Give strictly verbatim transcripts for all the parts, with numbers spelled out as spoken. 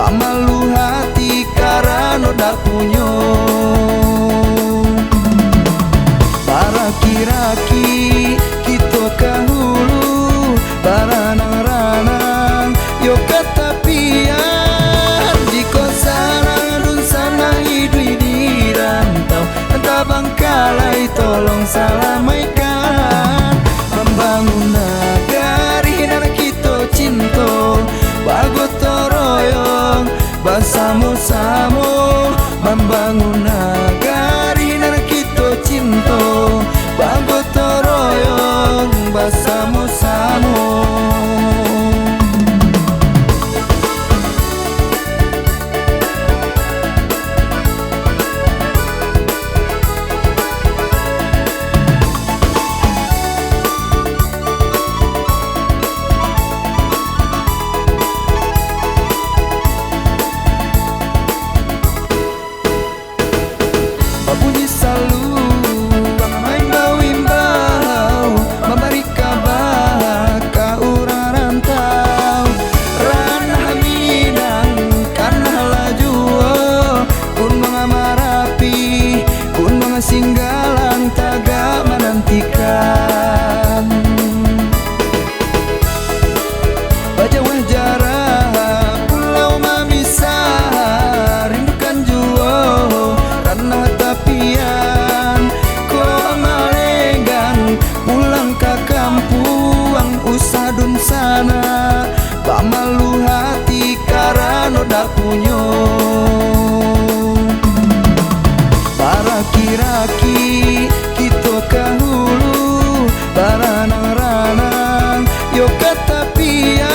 Pamalu hati karano dak punyo. Baraki-raki kito ka hulu, baranang-ranang yo ka tapian. Jikok sanang dunsanak iduik di rantau, tabangkalai tolong salamaikan. Mambangun nagari nan kito cinto, bagotong royong basamo-samo. Mambangun nagari nan kito cinto, bagotong royong basamo-samo. Babunyi saluang maimbau-imbau, mambari kaba ka urang rantau. Ranah Minang kanahlah juo, Gunuang Marapi, Gunuang Singgalang tagak manantikan. Bajauah jarak pulau mamisah, rindukan juo ranah tapian. Kok malenggang pulang ka kampuang, usah dunsanak bamalu hati karano dak punyo. Baraki-raki kito ka hulu, baranang-ranang yo ka tapian.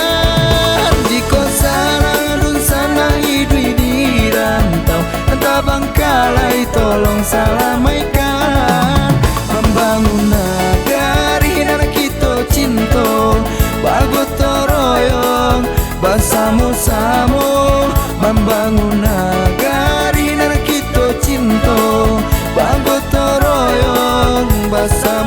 Jikok sanang dunsanak iduik di rantau, tabangkalai tolong salamaikan. Mambangun nagari nan kito cinto, bagotong royong basamo-samo. Mambangun nagari nan kito cinto, bagotong royong basamo.